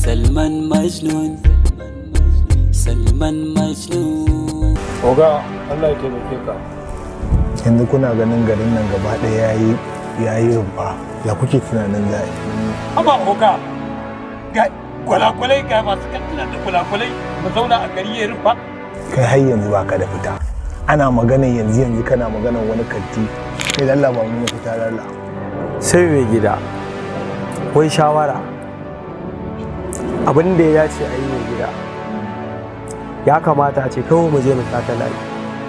Salman Majnun, Salman Majnun. Oga, Allah ya taimake ka. Yanzu kuna ganin garin nan gaba ɗaya yayi rumfa, ya kuke tunanin za a yi? Haba oga, ga gwalagwalai, ga masu kantina da gwalagwalai, mu zauna a gari ya rufa. Kai har yanzu baka da fita. Ana magana yanzu yanzu kana magana wani kanti. Kai, Allah ba mu mafita, Allah. Sai mai gida, wai shawara, abin da ya dace a yi, mai gida, ya kamata a ce kawai mu je mu sata layi.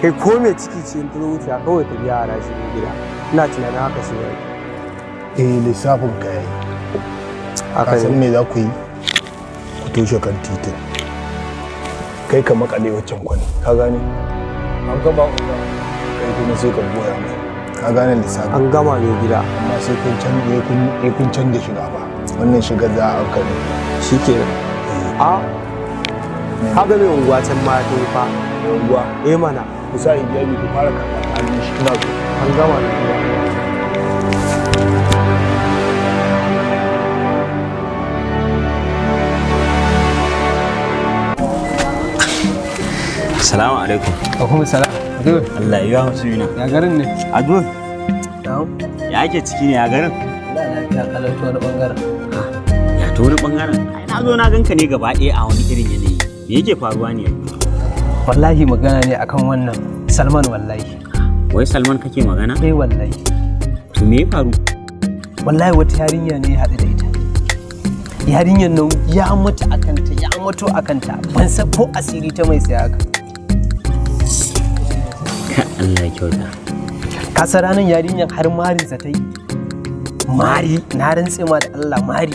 Kai, ko mai ciki ce in ta zo wuce kawai ta biya haraji, mai gida. Ina tunanin haka sai yayi. Eh, lissafin ka yayi. Haka Ka san ne. me za ku yi? Ku toshe kan titin. Kai ka makale waccan kwani, ka gane? An gama, oga. Kai kuma sai ka goya mai. Ka gane lissafin? An gama, mai gida. Amma sai kun canza, kun canza shiga ba. Wannan shigar za a ankare. Shikenan. A ka ga mai unguwa can ma ta yi fa. Unguwa? Eh mana. Ku sa hijabi, ku fara karɓar hannun shi, ina so. An gama, mai gida. Salamu alaikum. Alaikum salam. Abdul. Allah ya yi mutumina. Ya garin ne? Abdul. Na'am. Ya ake ciki ne, ya garin? Allah lafiya kalau ta wani bangaren. Ya ta wani bangaren? Ai na zo na ganka ne gaba ɗaya a wani irin yanayi. Me yake faruwa ne? Wallahi magana ne akan wannan Salman, wallahi. Wai Salman kake magana? Eh, wallahi. To, me ya faru? Wallahi wata yarinya ne ya haɗu da ita. Yarinyar nan ya mutu akanta, ya mutu akanta. Ban san ko asiri ta mai sai haka. Ka Allah ya kyauta. Ka san ranar yarinyar har marinsa ta yi. Mari, na rantse ma da Allah, mari.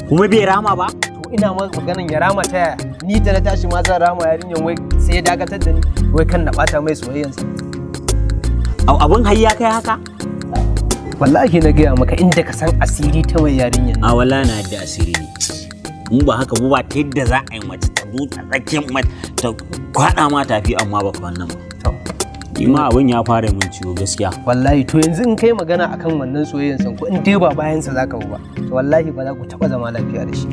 Kuma bai rama ba? To, ina ma maganan ya rama ta yaya? Ni da na tashi ma zan rama yarinyar, wai sai ya dakatar da ni, wai kan na bata mai soyayyansa. Abun har ya kai haka? Wallahi na gaya maka, inda ka san asiri ta mai yarinyar. A wala na da asiri ne. In ba haka ba, ta yadda za a yi mace ta zo ta tsakiyar mace ta kwaɗa ma tafi, amma baka wannan ba. Ni ma abin ya fara min ciwo gaskiya. Wallahi to yanzu in kai magana akan wannan soyayyan san ko in dai ba bayan sa zaka bi ba, to wallahi ba za ku taba zama lafiya da shi.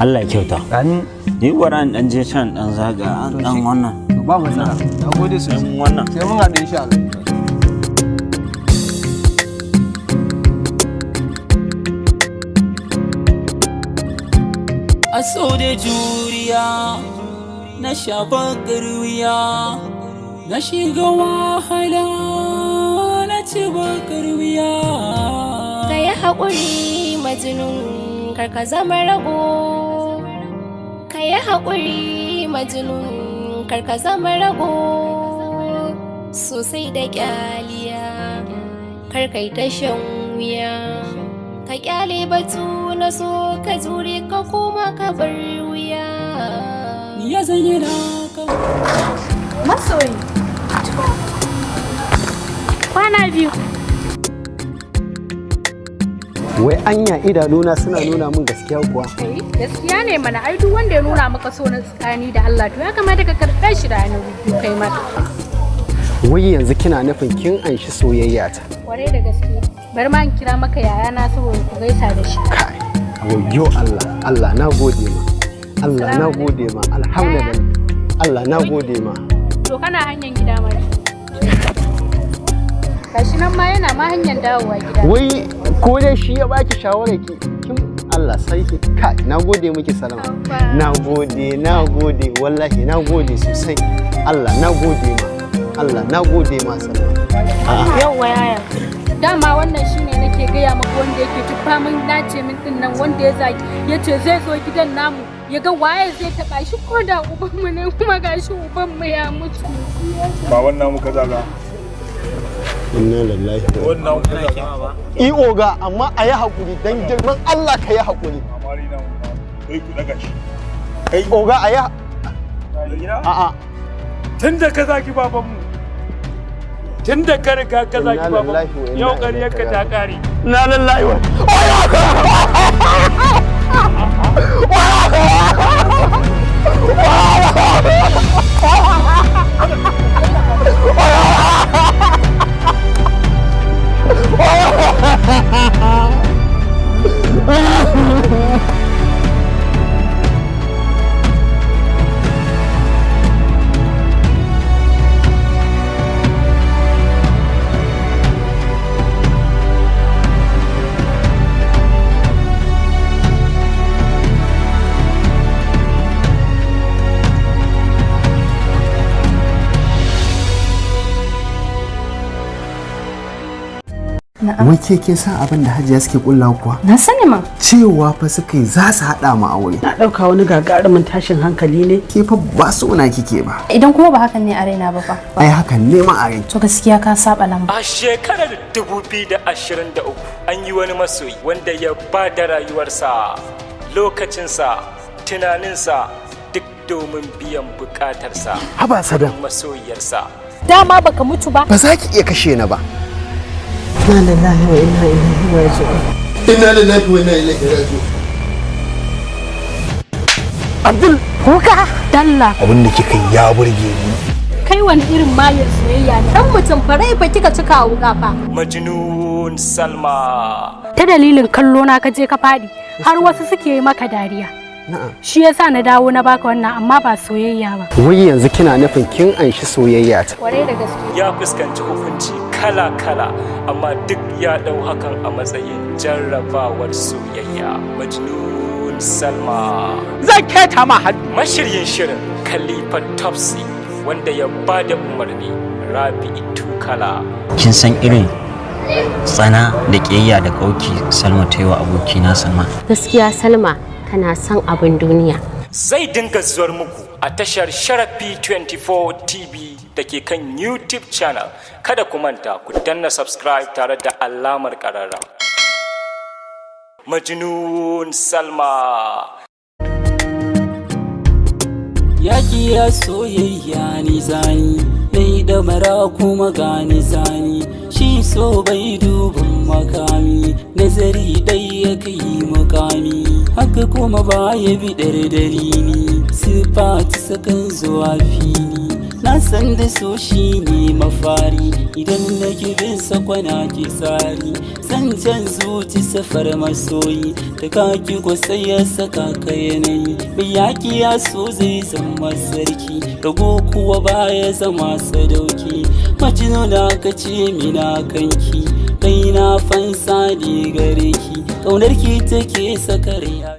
Allah ya kyauta. Amin. Ni gwara in dan je can dan zaga an dan wannan. To, ba matsala. Na gode sosai. Dan wannan. Sai mun haɗu insha Allah. A so da juriya na shafa wuya, na shiga wahala, na ci bakar wuya. Ka yi haƙuri Majnun, kar ka zama rago. Ka yi haƙuri Majnun, kar ka zama rago. Sosai da ƙyaliya, kar kai ta shan wuya. Ka ƙyale batu na so, ka jure, ka koma ka bar wuya. Ya zanyi na ka. Masoyi. Kwana biyu. Wai anya idanuna suna nuna min gaskiya kuwa? Gaskiya ne mana, ai duk wanda ya nuna maka so na tsakani da Allah, to ya kamata ka karɓe shi da hannu biyu kai mata. Wai yanzu kina nufin kin anshi soyayya ta? Kwarai da gaske. Bari ma in kira maka yayana saboda ku gaisa da shi. Wayyo Allah, Allah na gode ma. Allah na gode ma. Alhamdulillah. Allah na gode ma. To, kana hanyar gida ma. Gashi nan ma yana ma hanyar dawowa gida. Wai ko dai shi ya baki shawarar ki kin? Allah sarki, kai na gode miki Salama. Na gode, na gode, wallahi na gode sosai. Allah na gode ma. Allah na gode ma, Salama. A'a. Yauwa yaya. Dama wannan shine nake gaya maka, wanda yake tufa min nace min din nan, wanda ya zagi, ya ce zai zo gidan namu ya ga waye zai taba shi ko da ubanmu ne, kuma gashi ubanmu ya mutu. Ba wannan muka zaga. Inna lillahi wa Wannan muka zaga. I oga, amma a yi haƙuri, don girman Allah ka yi haƙuri. Amari na kai, ku daga shi. Kai oga, a yi a'a. Tun da ka zagi babanmu. Tun da ka riga ka zagi Inna lillahi wa babanmu. inna Yau ƙaryarka ta ƙare. Inna lillahi wa Wai ke kin san abin da Hajiya suke kulla kuwa? Na sani ma. Cewa fa suka yi za su haɗa mu aure. Na ɗauka wani gagarumin tashin hankali ne. Ke fa ba so na kike ba. Idan kuma ba hakan ne a raina ba fa? Ai hakan ne ma a rai. To gaskiya ka saba lamba. A shekarar 2023 an yi wani masoyi wanda ya ba da rayuwarsa, lokacinsa, tunaninsa duk domin biyan bukatarsa. Haba Sadam. Masoyiyarsa. Dama baka mutu ba. Ba za ki iya kashe ni ba. Inna lillahi wa inna ilaihi raji'un. Inna lillahi wa inna ilaihi raji'un. Abdul kuka dalla. Abin da kika yi ya burge ni. Kai wani irin mayin soyayya ne? Dan mutum farai fa kika cika wuka fa. Majnun Salma. Ta dalilin kallo na ka je ka fadi har wasu suke yi maka dariya. Na'am. Shi yasa na dawo na baka wannan, amma ba soyayya ba. Wai yanzu kina nufin kin anshi soyayya ta? Kwarai da gaske. Ya fuskanci hukunci kala-kala, amma duk ya ɗau hakan a matsayin jarrabawar soyayya. Majnun Salma. Zan keta ma hannu. Mashiryin shirin Khalifa Topsy, wanda ya ba da umarni Rabi'u Tukala. Kin san irin tsana da ƙiyayya da ƙauki Salma ta yi wa abokina Salma? Gaskiya Salma tana son abin duniya. Zai dinga zuwar muku a tashar Sharafi 24 TV da ke kan YouTube channel. Kada ku manta ku danna subscribe tare da alamar ƙararra. Majnun Salma. Yaki ya soyayya ni zani, nai da mara kuma gani zani. Shi so bai duban makami, nazari dai ya kai mukami. Haka kuma baya biɗar dalili, sifati sakan zuwa fili. Na san da so shi ne mafari, idan na bin sakwana ke tsari. Zancen zuci safar masoyi, da kaki ko sai ya saka ka yanayi. Mai yaki ya so zai zama sarki, rago kuwa baya zama sadauki. Majnuna ka ce mina kanki, kai na fansa ne gare ki, ƙaunar ki take saka rai.